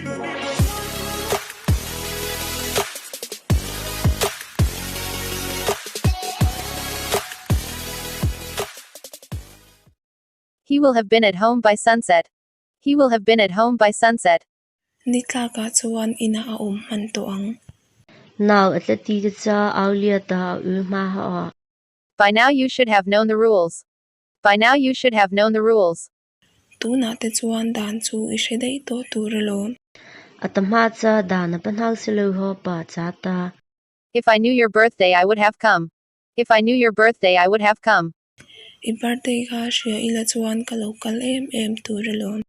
He will have been at home by sunset. He will have been at home by sunset. Ni tlakah chuan inah a awm hman tawh ang. Nau a tla ti te cha au lia ta a ul hma ha aw. By now you should have known the rules. By now you should have known the rules. Tunah te chuan dan chu i hre daih tawh tur alawm. A ta hma cha dan a pahnau si lo haw pa cha ta. If I knew your birthday I would have come. If I knew your birthday I would have come. I birthday kha hria ila chuan ka lo kal em em tur alawm.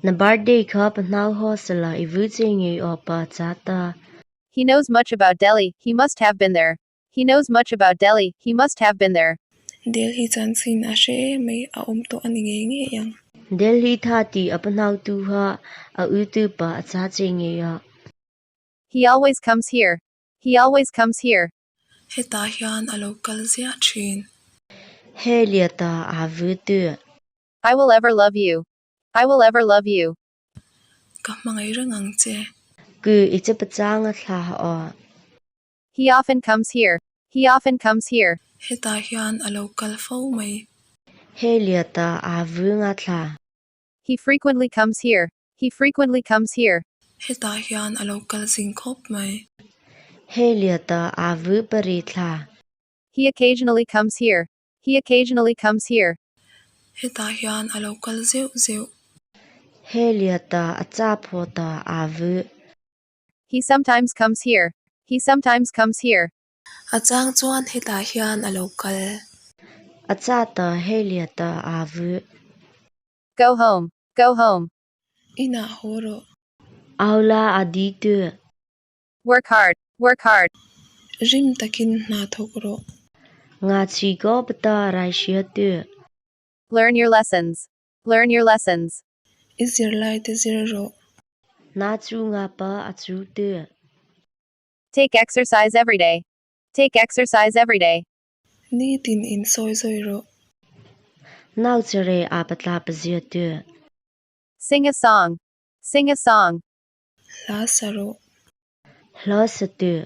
Na birthday kha pahnau haw sala i vui che ngei aw pa cha ta. He knows much about Delhi, he must have been there. He knows much about Delhi, he must have been there. Delhi chanchin a hre em mai, a awm tawh a ni ngei ngei ang. Delhi tha tih a pahnautu kha a uitu pa a cha che ngei a. He always comes here. He always comes here. Hetah hian a lo kal ziah thin. He liata aa vuitu. I will ever love you. I will ever love you. Ka hmangaih reng ang che. Ku i che pachang a thla ha aw. He often comes here. He often comes here. Hetah hian a lo kal fo mai. He liata aa vu nga thla. He frequently comes here. He frequently comes here. Hetah hian a lo kal zing khawp mai. He liata aa vu pari thla. He occasionally comes here. He occasionally comes here. Hetah hian a lo kal zeuh zeuh. He liata a cha phaw ta aa vu. He sometimes comes here. He sometimes comes here. A chang chuan hetah hian a lo kal. A cha ta hei lia ta aa vu. Go home. Go home. Inah haw rawh. Au la a di tu. Work hard. Work hard. Rim takin hna thawk rawh. Nga chi go bata rai hria tu. Learn your lessons. Learn your lessons. I zirlai te zir rawh. Na chu nga pa a chu tu. Take exercise every day. Take exercise every day. Nitin in sawi zawi rawh. Nau chere a patla pazia tu. Sing a song. Sing a song. Hla sa rawh. Hla sa tu.